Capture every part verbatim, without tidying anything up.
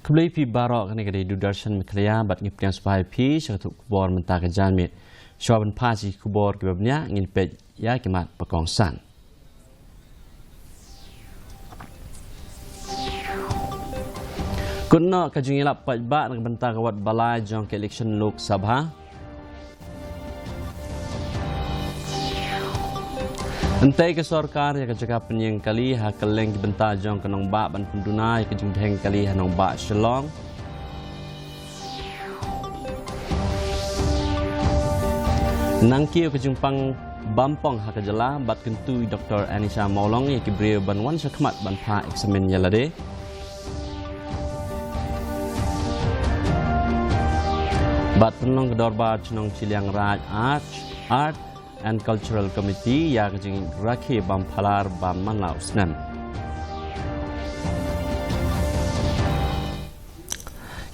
Khublei phi baroh, kane ka dei Doordarshan Meghalaya bad ngi pdiang sngewbha ïa phi sha ka khubor mynta ka janmiet. Shuwa ban phai sha ki khubor kiba bniah, ngin peit ïa ki mat ba kongsan. Kut noh ka jingïalap paidbah na ka bynta ka wat ba lai jong ka election Lok Sabha. Hynrei ka sorkar ïa ka jaka pynïeng kali ha kylleng ki bynta jong ka nongbah ban pynduna ïa ka jingdheng kali ha nongbah Shillong. Nangkiew ka jingpang bampong ha ka jylla bad kyntu i Doktor Anisha Mawlong ïa ki briew ban wan shakhmat ban phah eksamin ïa lade. Bad pynlong ka dorbar chnong Chiliangraij Art, Art and Cultural Committee ïa ka jingrakhe bam phalar bam man la u snem.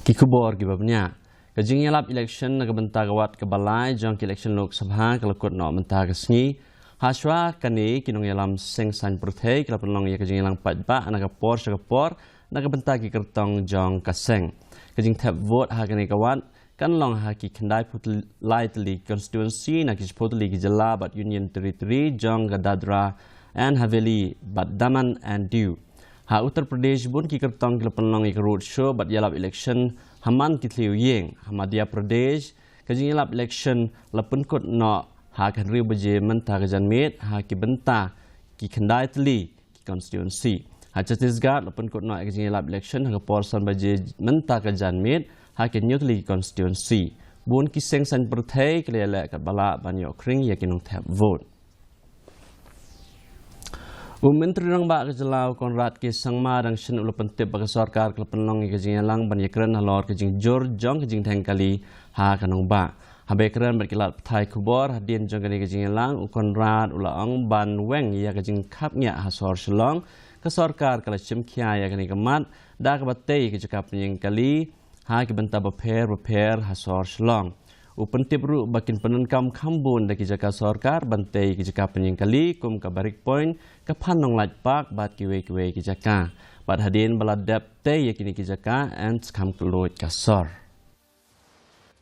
Ki khubor kiba bniah. Ka jingïalap election na ka bynta ka wat kaba lai jong ka election Lok Sabha ka la kut noh mynta ka sngi. Hashwa kane ki nongïalam seng saiñ pyrthei ka la pynlong ïa ka jingïalang paidbah na ka por sha ka por na ka bynta ki kyrtong jong ka seng. Ka jingthep vote ha kane ka wat kan long ha ki khyndai phew lai tylli constituency na ki shiphew tylli ki jylla bad Union Territory jong ka Dadra and Haveli bad Daman and Diu. Ha Uttar Pradesh bun ki kyrtong ki la pynlong ïa ka road show bad ïalap election ha man ki thliew ïing. Ha Madhya Pradesh ka jingïalap election la pynkut noh ha ka hynriew baje mynta ka janmiet ha ki bynta ki khyndai tylli ki constituency. Ha Chhattisgarh la pynkut noh ïa ka jingïalap election ha ka por san baje mynta ka janmiet ha ki hynñiew tylli ki constituency. Bun ki seng saiñ pyrthei ki la ïaleh katba lah ban ïoh khring ïa ki nongthep vote. U Myntri Rangbah ka jylla u Conrad K Sangma dang shen u la pyntip ba ka sorkar ka la pynlong ïa ka jingïalang ban ïakren halor ka jingjur jong ka jingdheng kali ha ka nongbah. Haba ïakren bad ki lad pathai khubor hadien jong kane ka jingïalang, u Conrad u la ong ban weng ïa ka jingkhapngiah ha sor Shillong, ka sorkar ka la shim khia ïa kane ka mat da kaba tei ka jaka pynïeng kali ha ki bynta bapher bapher ha sor Shillong. U pyntip ruh ba kin pyndonkam kham bun da ki jaka sorkar ban tei ki jaka pynïeng kali kum ka Barrick Point, ka Phan Nonglait Park bad kiwei kiwei ki jaka. Bad hadien ba la dep tei ïa kine ki jaka yn sa kham kylluid ka sor.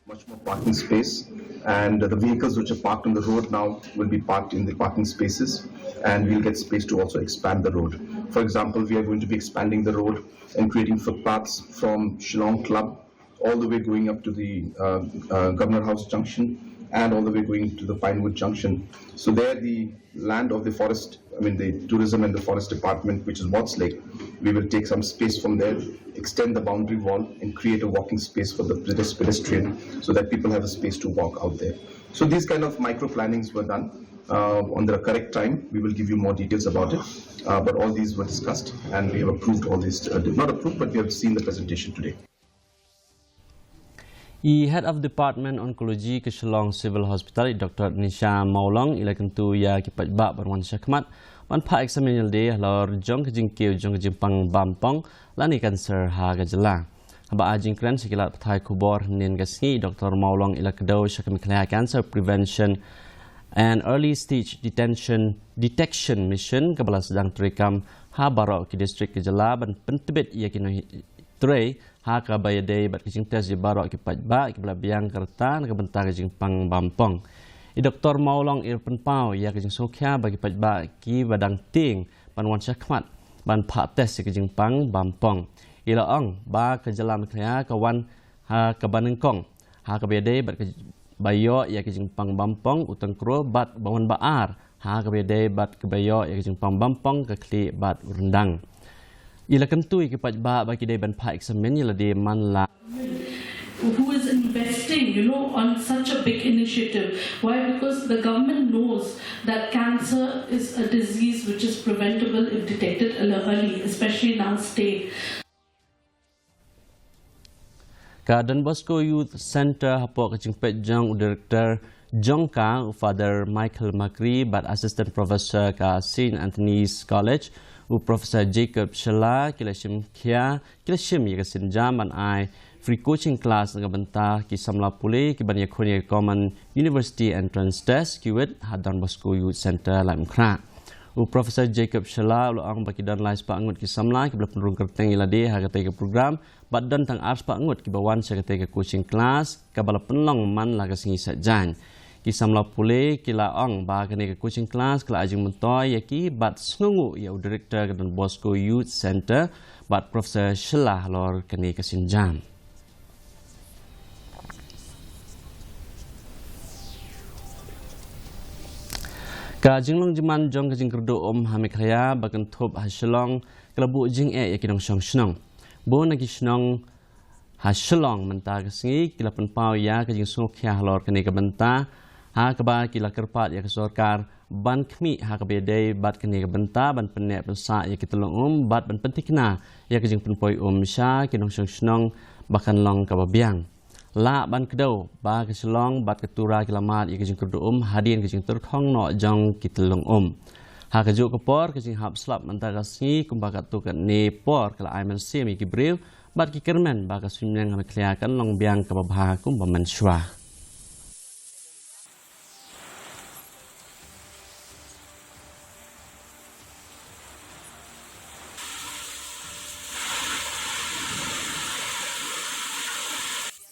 Much more parking space, and the vehicles which are parked on the road now will be parked in the parking spaces, and we'll get space to also expand the road. For example, we are going to be expanding the road and creating footpaths from Shillong Club all the way going up to the uh, uh, Governor House Junction and all the way going to the Pinewood Junction. So there, the land of the forest, I mean, the tourism and the forest department, which is Watts Lake, we will take some space from there, extend the boundary wall, and create a walking space for the pedes- pedestrian, so that people have a space to walk out there. So these kind of micro plannings were done uh, on the correct time. We will give you more details about it. Uh, but all these were discussed, and we have approved all these. Uh, not approved, but we have seen the presentation today. I Head of Department Oncology ka Shillong Civil Hospital, i Doktor Nisha Mawlong, i la kyntu ïa ki paidbah ban wan shakhmat ban phah eksamin ïa lade halor jong ka jingkiew jong ka jingpang bampong lane cancer ha ka jylla. Haba ai jingkren sha ki lad pathai khubor hynnin ka sngi, i Doktor Mawlong i la kdew sha ka Meghalaya Cancer Prevention and Early Stage Detention Detection Mission kaba la sdang treikam ha baroh ki district ka jylla ban pyntbit ïa ki nongtrei ha kaba ïadei bad ka jingtest ïa baroh ki paidbah kiba la biang ka rta na ka bynta ka jingpang bampong. I Doktor Mawlong i la pynpaw ïa ka jingsngewkhia ba ki paidbah kiba dang tieng ban wan shakhmat ban phah test ïa ka jingpang bampong. I la ong ba ka jylla Meghalaya ka wan ha kaba nyngkong ha kaba ïadei bad kaba ïoh ïa ka jingpang bampong u tyngkro bad ba wan ba ar ha kaba ïadei bad kaba ïoh ïa ka jingpang bampong ka khlieh bad u ryndang. I la kyntu ïa ki paidbah ba ki dei ban phah eksamin ïa lade man la. Who is investing, you know, on such a big initiative? Why? Because the government knows that cancer is a disease which is preventable if detected early, especially in our state. Ka Don Bosco Youth Centre hapoh ka jingpeit jong u Director jong ka, u Father Michael Makri, bad Assistant Professor ka Saint Anthony's College, u Professor Jacob Shylla, ki la shim khia, ki la shim ïa ka sienjam ban ai free coaching class na ka bynta ki samla pule kiban ïakhun ïa ka Common University Entrance Test, CUET, ha Don Bosco Youth Centre, Laitumkhrah. U Professor Jacob Shylla u la ong ba ki don lai spah ngut ki samla kiba la pynrung kyrteng ïa lade ha katei ka program, bad don tang ar spah ngut kiba wan sha katei ka coaching class kaba la pynlong man la ka sngi Saitjaiñ. Ki samla pule ki la ong ba kane ka coaching class ka la ai jingmyntoi ïa ki bad sngewnguh ïa u director ka Don Bosco Youth Centre bad Professor Shylla halor kane ka sienjam. Ka jinglong jingman jong ka jingkyrduh um ha Meghalaya ba kynthup ha Shillong ka la buh jingeh ïa ki nongshong shnong. Bun na ki shnong ha Shillong mynta ka sngi ki la pynpaw ïa ka jingsngewkhia halor kane ka bynta, ha kaba ki la kyrpad ïa ka sorkar ban khmih ha kaba ïadei bad kane ka bynta, ban pynneh pynsah ïa ki tyllong um bad ban pynthikna ïa ka jingpynpoi um sha ki nongshong shnong ba kan long kaba biang. Lah ban kdew ba ka Shillong bad ka Tura ki la mad ïa ka jingkyrduh um hadien ka jingtyrkhong noh jong ki tyllong um. Ha kajuh ka por, ka jinghap slap mynta ka sngi kumba katto katne por ka la ai mynsiem ïa ki briew bad ki kyrmen ba ka suiñbneng ha Meghalaya kan long biang kaba bha kumba mynshuwa.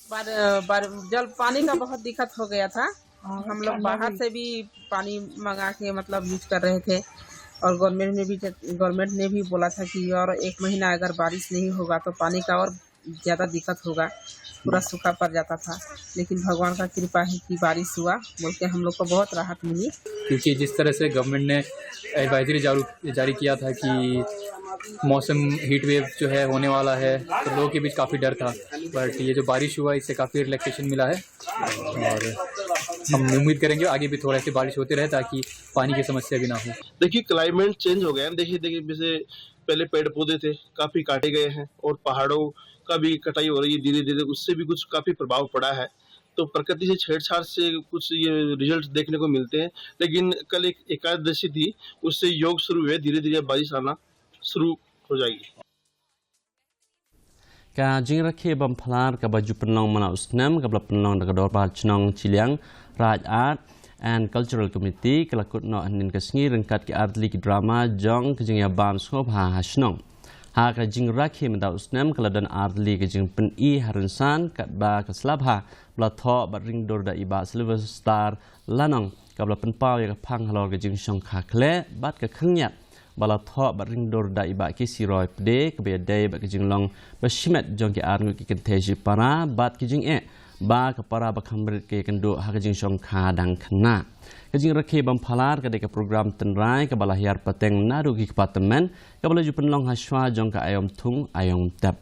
बार, बार, जल पानी का बहुत दिक्कत हो गया था। हम लोग बाहर से भी पानी मंगा के, मतलब, यूज कर रहे थे, और गवर्नमेंट में भी, गवर्नमेंट ने भी बोला था कि और एक महीना अगर बारिश नहीं होगा तो पानी का और ज़्यादा दिक्कत होगा, पूरा सूखा पड़ जाता था, लेकिन भगवान का कृपा है कि बारिश हुआ, बोल के हम लोग को बहुत राहत मिली। क्योंकि जिस तरह से गवर्नमेंट ने एडवाइजरी जारू-, जारी किया था कि मौसम हीट वेव जो है होने वाला है, तो लोगों के बीच काफ़ी डर था, बट ये जो बारिश हुआ, इससे काफ़ी रिलैक्सेशन मिला है और हम उम्मीद करेंगे आगे भी थोड़ा ऐसी बारिश होती रहे ताकि पानी की समस्या भी ना हो। देखिए, क्लाइमेट चेंज हो गया है। देखिए, देखिए, जैसे पहले पेड़ पौधे थे, काफ़ी काटे गए हैं और पहाड़ों का भी कटाई हो रही है धीरे-धीरे, उससे भी कुछ काफ़ी प्रभाव पड़ा है। तो प्रकृति से छेड़छाड़ से कुछ ये रिजल्ट देखने को मिलते हैं, लेकिन कल एक एकादशी थी, उससे योग शुरू हुए, धीरे-धीरे बारिश आना शुरू हो जाएगी। Ka jingrakhe bym phylla kaba ju pynlong man la u snem kaba la pynlong da ka Dorbar Chnong Chilliang, Raid Art and Cultural Committee, ka la kut noh hynnin ka sngi ryngkat ki artylli ki drama jong ka jingïabam sngewbha ha shnong. Ha ka jingrakhe mynta u snem ka la don artylli ka jingpyni ha rynsan katba ka sla bha ba la thoh bad ring dur da i Bah Sylvester Lanong, kaba la pynpaw ïa ka phang halor ka jingshongkha khleh bad ka khynñiat ba la thoh bad ring dur da i Bah K C Roy Pde, kaba ïadei bad ka jinglong ba shimet jong ki arngut ki kynthei shipara bad ki jingeh ba ka para ba kham rit ka ïakynduh ha ka jingshongkha dang khynnah. Ka jingrakhe bym phylla ka dei ka program tynrai kaba la hiar pateng naduh ki kpa tymmen, kaba la ju pynlong ha shuwa jong ka Aiom Thung Aiom Tep.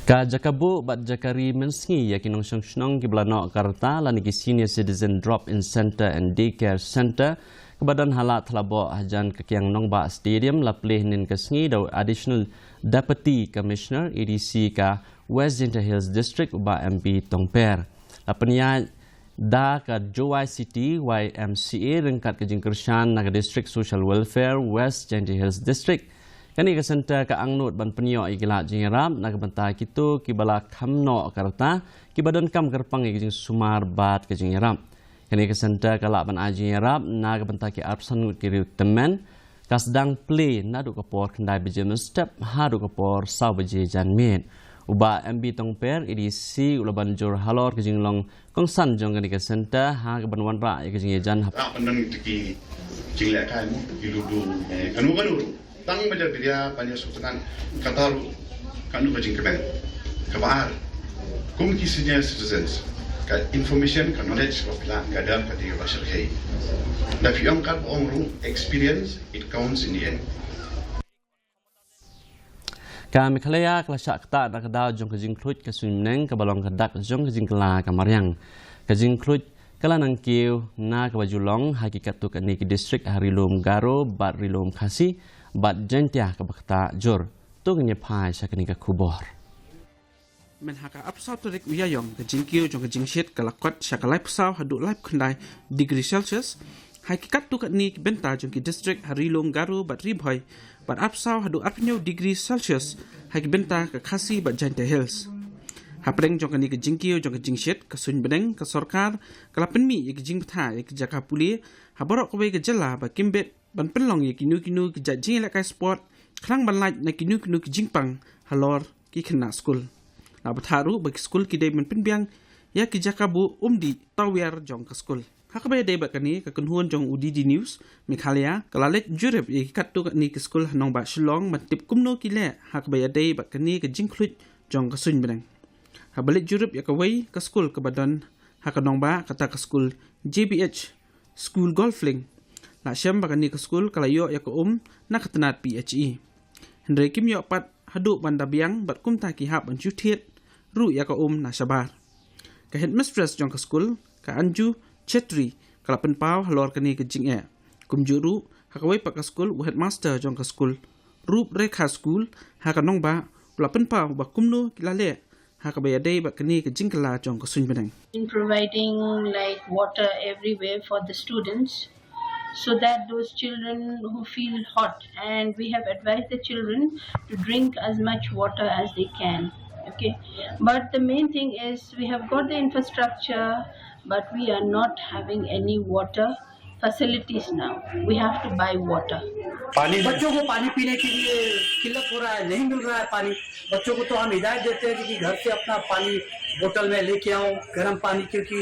Ka jaka buh bad jaka ri mynsngi ïa ki nongshong shnong kiba la noh ka rta lane ki Senior Citizen Drop-in Centre and Daycare Centre, kaba don ha Lad Thlaboh hajan ka Kiang Nangbah Stadium, la plie hynnin ka sngi da u Additional Deputy Commissioner, A D C, ka West Jaintia Hills District, u Bah M B Tongper. La pynïaid da ka Jowai City Y M C A ryngkat ka jingkyrshan na ka District Social Welfare West Jaintia Hills District. Kane ka centre ka angnud ban pynïoh ïa ki lad jingïarap na ka bynta kito kiba la kham noh ka rta, kiba donkam kyrpang ïa ka jingsumar bad ka jingïarap. Kane ka centre ka lah ban ai jingïarap na ka bynta ki arphew san ngut ki riewtymmen. Ka sdang plie naduh ka por khyndai baje mynstep haduh ka por saw baje janmiet. U Bah M B Tongper, A D C, u la ban jur halor ka jinglong kongsan jong kane ka centre ha kaban wanrah ïa ka jingïajan hap. Ah, pynban ki jingleh kai mo, ki ludo, eh, kano kano. Tang ba ïa phi ïa pynïasuk tang kata ruh kano ka jingkmen. Kaba ar, kum ki senior citizens, ka information, ka knowledge ba phi la gather ka dei kaba shyrkhei. Da phi ong kat ba ong ruh, experience, it counts in the end. Ka Meghalaya ka la shah ktah na ka daw jong ka jingkhluit ka suiñbneng kaba long ka dak jong ka jingkylla ka mariang. Ka jingkhluit ka la nang kiew na kaba ju long ha ki katto katne ki district ha Ri Lum Garo bad Ri Lum Khasi bad Jaintia kaba ktah jur. To ngin ïa phai sha kane ka khubor. Mynha ka arphew saw tarik u Ïaïong, ka jingkiew jong ka jingshit ka la kot sha ka laiphew saw haduh laiphew khyndai degree Celsius ha ki katto katne ki bynta jong ki district ha Ri Lum Garo bad Ri Bhoi, bad arphew saw haduh arphew hynñiew degree Celsius ha ki bynta ka Khasi bad Jaintia Hills. Hapdeng jong kane ka jingkiew jong ka jingshit, ka suiñ bneng, ka sorkar ka la pynmih ïa ka jingbthah ïa ka jaka pule ha baroh kawei ka jylla ba kim bit ban pynlong ïa kino kino ki jait jingïalehkai sport, khnang ban lait na kino kino ki jingpang halor ki khynnah skul. La bthah ruh ba ki skul ki dei ban pynbiang ïa ki jaka buh umdih tawiar jong ka skul. Ha kaba ïadei bad kane, ka kynhun jong u D D News Meghalaya ka la leit jurip ïa ki katto katne ki skul ha nongbah Shillong ban tip kumno ki leh ha kaba ïadei bad kane ka jingkhluit jong ka suiñ bneng. Haba leit jurip ïa kawei ka skul kaba don ha ka nongbah, kata ka skul J B H School Golfling, la shem ba kane ka skul ka la ïoh ïa ka um na ka tnat P H E. Hynrei kim ïoh pat haduh ban da biang bad kumta ki hap ban ju thied ruh ïa ka um na shabar. Ka headmistress jong ka skul, ka Anju Chetri, ka la pynpaw halor kane ka jingeh. Kumjuh ruh, ha kawei pat ka skul, u headmaster jong ka skul Rup Rekha School ha ka nongbah u la pynpaw ba kumno ki la leh ha kaba ïadei bad kane ka jingkylla jong ka suiñ bneng. In providing, like, water everywhere for the students, so that those children who feel hot, and we have advised the children to drink as much water as they can. Okay, but the main thing is we have got the infrastructure, but we are not having any water facilities now. We have to buy water. पानी बच्चों को पानी पीने के लिए किल्लत हो रहा है, नहीं मिल रहा है पानी। बच्चों को तो हम हिदायत देते हैं कि घर से अपना पानी बोतल में लेके आओ, गर्म पानी, क्योंकि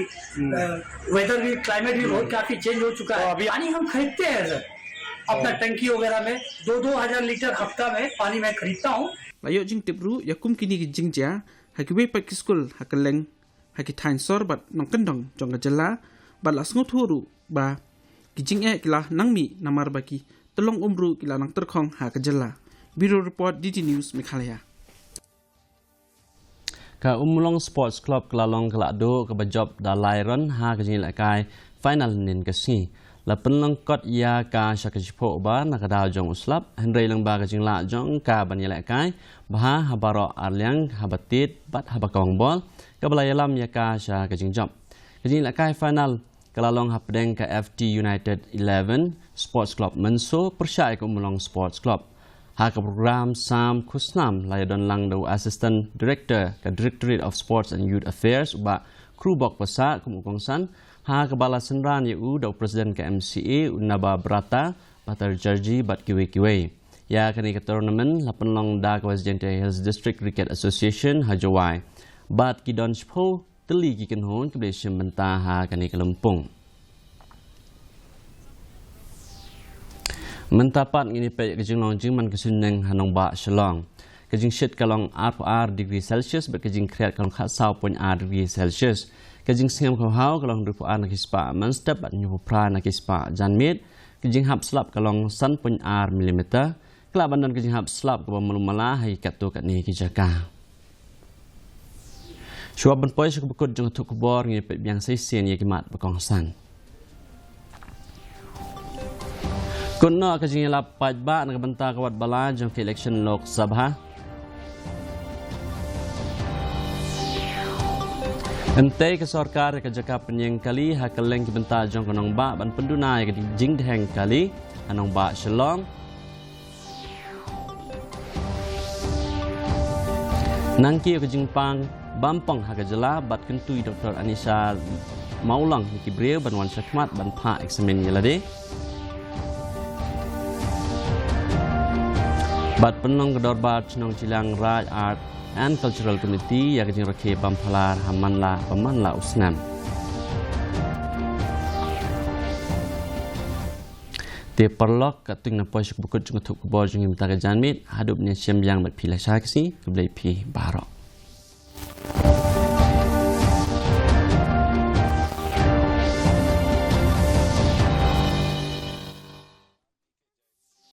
वेदर भी, क्लाइमेट भी बहुत काफी चेंज हो चुका है। तो अभी पानी हम खरीदते हैं सर, अपना टंकी वगैरह में दो दो हजार लीटर हफ्ता में पानी मैं खरीदता हूँ। La ïoh jingtip ruh ïa kum kine ki jingjia ha kiwei pat ki skul ha kylleng ha ki thaiñ sor bad nongkyndong jong ka jylla, bad la sngewthuh ruh ba ki jingeh ki la nang mih namar ba ki tyllong um ruh ki la nang tyrkhong ha ka jylla. Bureau Report, D D News Meghalaya. Ka Ummulong Sports Club ka la long ka la duh kaba jop da lai run ha ka jingïalehkai final hynnin ka sngi. La pynlong kot ïa ka sha ka shiphew over na ka daw jong u slap, hynrei lyngba ka jinglah jong ka ban ïalehkai bha ha baroh ar liang, haba tied bad haba kawang bol, kaba la ïalam ïa ka sha ka jingjop. Ka jingïalehkai final ka la long hapdeng ka F T United Eleven Sports Club Mynso pyrshah ïa ka Ummulong Sports Club. Ha ka program sam khusnam la ïadon lang da u Assistant Director ka Directorate of Sports and Youth Affairs, u Bah Krubok Passah, kum u kongsan, ha kaba la synran ïa u da u President ka M C A, u Naba Brata Bhattacharjee, bad kiwei kiwei. Ïa kane ka tournament la pynlong da ka West Jaintia Hills District Cricket Association ha Jowai, bad ki don shiphew tylli ki kynhun kiba la shim bynta ha kane ka lympung. Mynta pat ngin ïa peit ka jinglong jingman ka suiñ bneng ha nongbah Shillong. Ka jingshit ka long arphew ar degree Celsius bad ka jingkhriat ka long khatsaw point ar degree Celsius. Ka jingsngem khawhaw ka long hynriewphew ar na ki spah mynstep bad hynñiewphew phra na ki spah janmiet. Ka jinghap slap ka long san point ar millimeter. Ka lah ban don ka jinghap slap kaba malu mala ha ki katto katne ki jaka. Shuwa ban poi sha kaba kut jong ka thup khubor, ngin ïa peit biang shisien ïa ki mat ba kongsan. Kut noh ka jingïalap paidbah na ka bynta ka wat ba lai jong ka election Lok Sabha. Yn tei ka sorkar ïa ka jaka pynïeng kali ha kylleng ki bynta jong ka nongbah ban pynduna ïa ka jingdheng kali ha nongbah Shillong. Nangkiew ka jingpang bampong ha ka jylla, bad kyntu i Doktor Anisha Mawlong ïa ki briew ban wan shakhmat ban phah eksamin ïa lade. Bad pynlong ka dorbar chnong Chilliangraij Art and Cultural Committee ïa ka jingrakhe bam phalar ha man la ba man la u snem. Te paralok, katto na poi sha kaba kut jong ka thup khubor jong ngi mynta ka janmiet. Haduh ban ïashem biang bad phi lashai ka sngi, khublei phi baroh.